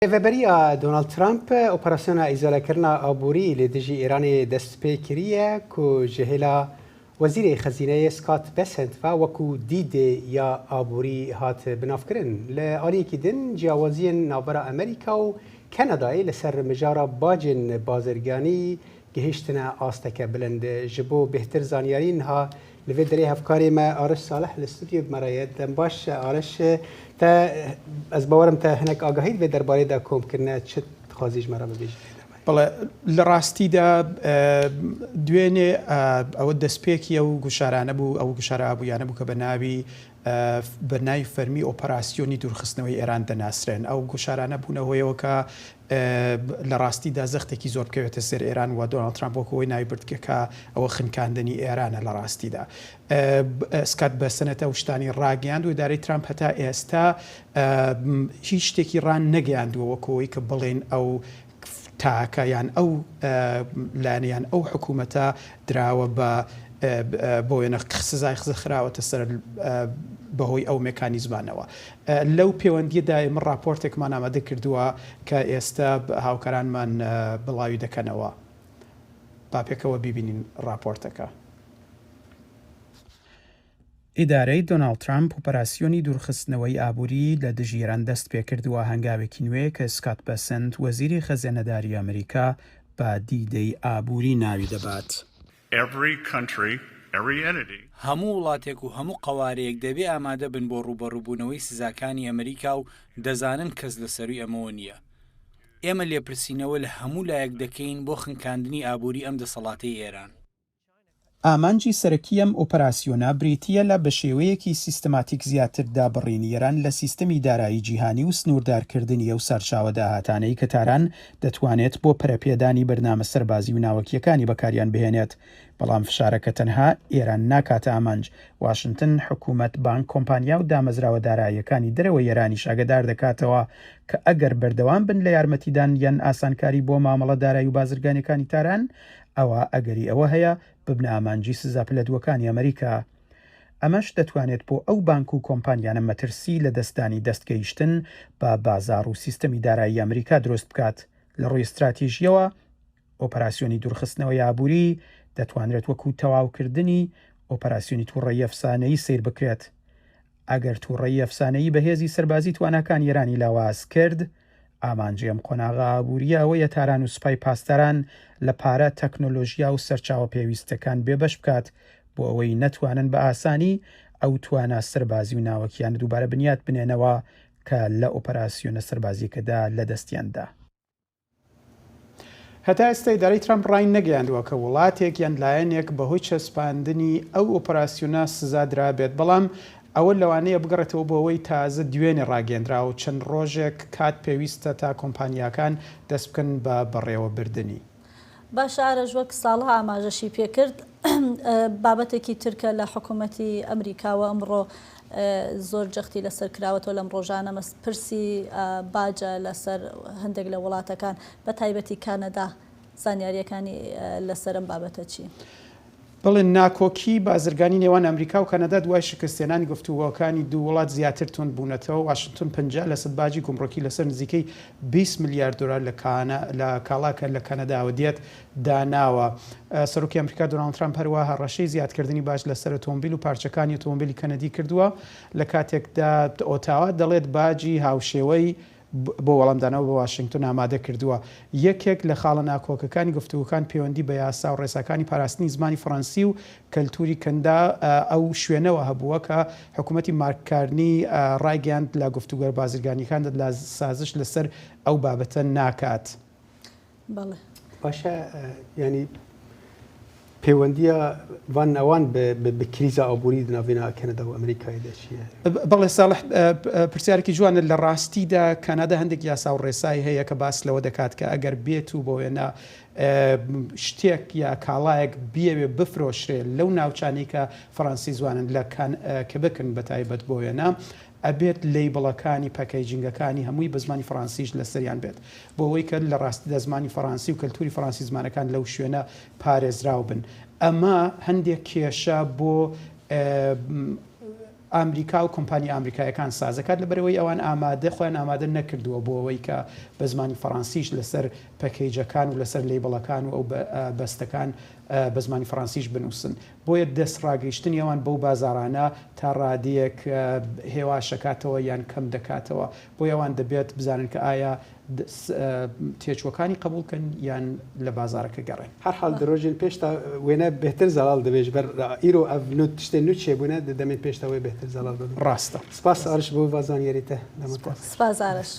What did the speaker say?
Rêveberiya Donald Trump operasyona îzolekirina aborî li dijî Îranê dest pê kiriye ku ji hêla Wezîrê Xezîneyê Scott Bessent ve wekû D-Day ya aborî hat binavkirin. Li aliyekî din ciyawaziyên navbera Amerîka û Kanadayê li ser mijara bacên bazirganî gihîştine asteke bilind. Ji bo bêhtir zanyarî niha Li vê derê hevkarê me Ariş Salih li stûdyoyê bi me re ye. Dem baş Ariş, te ez bawer im te hinek agahî di vê derbarê de kom kirine, çi dixwazî ji me re bibêjî vê derbarê? Bele, li rastî de دوێنێ ئەوە دەستپێکی ئەو گوشارانە بوو، ئەو گوشارە ئابووریانە بوو کە بە ناوی بە ناوی فەرمی ئۆپەراسیۆنی دوورخستنەوەی ئێران دەناسرێن. ئەو گوشارانە بوونە هۆیەوە کە لە ڕاستیدا زەختێکی زۆر بکەوێتە سەر ئێران و دۆناڵد ترامپ وەک ئەوەی ناوی برد کە ئەوە خنکاندنی ئێرانە لە ڕاستیدا. سکات بەسنت ئەو شتانی ڕاگەیاند و ئیدارەی ترامپ هەتا ئێستا هیچ شتێکی ڕانەگەیاندووە وەک ئەوەی کە بڵێین ئەو تاکە یان ئەو لایەنە یان ئەو حکوومەتە دراوە بە بۆ وێنە سزای خراوەتە سەر بەهۆی ئەو مێکانیزمانەوە. لەو پێوەندییەدا ئێمە ڕاپۆرتێکمان ئامادە کردووە کە ئێستا هاوکارانمان بڵاوی دەکەنەوە. با پێکەوە بیبینین ڕاپۆرتەکە. ئیدارەی دۆناڵد ترامپ ئۆپەراسیۆنی دوورخستنەوەی ئابووریی لە دژی ئێران دەستپێکردووە، هەنگاوێکی نوێ کە سکات بەسنت، وەزیری خەزێنەداری ئەمریکا بە دیدەی ئابووری ناوی دەبات. هەموو وڵاتێک و هەموو قەوارەیەک دەبێ ئامادە بن بۆ ڕووبەڕووبوونەوەی سزاکانی ئەمریکا و دەزانن کەس لە سەرووی ئەمەوە نییە. ئێمە لێپرسینەوە لە هەموو لایەک دەکەین بۆ خنکاندنی ئابووری ئەم دەسەڵاتەی ئێران. ئامانجی سەرەکی ئەم ئۆپەراسیۆنە بریتییە لە بەشێوەیەکی سیستماتیک زیاتر دابڕینی ئێران لە سیستمی دارایی جیهانی و سنووردارکردنی ئەو سەرچاوە داهاتانەی کە تاران دەتوانێت بۆ پەرەپێدانی بەرنامە سەربازی و ناوەکییەکانی بەکاریان بهێنێت. بەڵام فشارەکە تەنها ئێران ناکاتە ئامانج، واشنتن حکومەت، بانک، کۆمپانیا و دامەزراوە داراییەکانی دەرەوەی ئێرانیش ئاگەدار دەکاتەوە کە ئەگەر بەردەوام بن لە یارمەتیدان یان ئاسانکاری بۆ مامەڵە دارایی و بازرگانییەکانی تاران، ئەوا ئەگەری ئەوە هەیە ببنە ئامانجی سزا پلە دووەکانی ئەمریکا. ئەمەش دەتوانێت بۆ ئەو بانک و کۆمپانیانە مەترسی لەدەستدانی دەستگەیشتن بە بازاڕ و سیستەمی دارایی ئەمریکا دروست بکات. لە ڕووی ستراتیژییەوە، ئۆپەراسیۆنی دوورخستنەوەی ئابووری دەتوانرێت وەکو تەواوکردنی ئۆپەراسیۆنی تووڕەیی ئەفسانەیی سەیر بکرێت. ئەگەر تووڕەیی ئەفسانەیی بە هێزی سەربازی تواناکانی ئێرانی لاواز کرد، ئامانجی ئەم قۆناغە ئابوورییە ئەوەیە تاران و سوپای پاسداران لە پارە، تەکنۆلۆژیا و سەرچاوە پێویستەکان بێبەش بکات بۆ ئەوەی نەتوانن بە ئاسانی ئەو توانا سەربازی و ناوەکییانە دووبارە بنیات بنێنەوە کە لە ئۆپەراسیۆنە سەربازییەکەدا لەدەستیان دا. هەتا ئێستا ئیدارەی ترەمپ ڕاینەگەیاندووە کە وڵاتێک یان لایەنێک بەهۆی چەسپاندنی ئەو ئۆپەراسیۆنە سزا درابێت، بەڵام ئەوە لەوانەیە بگەڕێتەوە بۆ ئەوەی تازە دوێنێ ڕاگەیەندرا و چەند ڕۆژێک کات پێویستە تا کۆمپانیاکان دەست بکەن بە بەڕێوەبردنی. باشە ئارەش وەک ساڵح ئاماژەشی پێکرد بابەتێکی تر کە لە حکوومەتی ئەمریکاوە ئەمڕۆ زۆر جەختی لەسەر کراوەتەوە لەم ڕۆژانە مەس پرسی باجە لەسەر هەندێک لە وڵاتەکان بە تایبەتی کانەدا زانیاریەکانی لەسەر ئەم بابەتە چین؟ بەڵێ، ناکۆکی بازرگانی نێوان ئەمریکا و کەنەدا دوای شکستهێنانی گفتوگۆکانی دوو وڵات زیاتر توند بوونەتەوە، واشنتن 50 لەسەد باجی گومڕکی لەسەر نزیکەی 20 ملیار دۆلار لە لە کاڵا کە لە کەنەداوە دێت داناوە. سەرۆکی ئەمریکا دۆناڵد ترامپ هەروەها هەڕەشەی زیادکردنی باج لەسەر ئۆتۆمبیل و پارچەکانی ئۆتۆمبیلی کەنەدی کردووە، لە کاتێکدا ئۆتاوا دەڵێت باجی هاوشێوەی بۆ وەڵامدانەوە بە واشنگتۆن ئامادە کردووە. یەکێک لە خاڵە ناکۆکەکانی گفتوگۆکان پەیوەندی بە یاسا و ڕێساکانی پاراستنی زمانی فەڕەنسی و کەلتوری کەندا ئەو شوێنەوە هەبووە کە حکومەتی مارک کارنی ڕایگەیاند لە گفتوگۆ بازرگانییەکاندا لە سازش لەسەر ئەو بابەتە ناکات. بەڵێ. باشە یانی پەیوەندیە ڤان ئەوان بە کریزا ئابووری ناڤینا کەنەدا و ئەمریکای دە چییە؟ بەڵێ ساڵح پرسیارێکی جوانە لە ڕاستیدا کەنەدا هەندێک یاسا و ڕێسای هەیە کە باس لەوە دەکات کە ئەگەر بێت و بۆ وێنە شتێک یا کاڵایەک بیەوێ بفرۆشرێ لەو ناوچانەی کە فەڕەنسی زوانن لە کبکن بە تایبەت بۆ وێنە ئەبێت لەیبڵەکانی packaging ەکانی هەمووی بە زمانی فەڕانسیش لەسەریان بێت بۆ ئەوەی کە لە ڕاستیدا زمانی فەڕانسی و کەلتوری فەڕانسی زمانەکان لەو شوێنە پارێزراو بن. ئەمە هەندێک کێشە بۆ. ئامریکا و کۆمپانیا ئامریکایەکان سازەکات لەبەرئەوەی ئەوان ئامادە خۆیان ئامادە نەکردووە بۆ ئەوەی کە بە زمانی فەڕانسیش لەسەر package ەکان و لەسەر label ەکان و ئەو بەستەکان بە زمانی فەڕانسیش بنووسن. بۆیە دەست ڕاگەیشتنی ئەوان بەو بازاڕانە تا ڕادەیەک هێواش ئەکاتەوە یان کەم دەکاتەوە. بۆیە ئەوان دەبێت بزانن کە ئایا تێچووەکانی قبوڵ کەن یان لە بازاڕەکە گەڕێن. هەر حاڵ di rojên pêş de wêne bêhtir zelal dibe ji ber îro ev nû tiştên nû çêbûne di demên pêş de wê bêhtir zelal bibin. ڕاستە. Spas Arş bo va zanyarî te. Dema te. Spas Arş.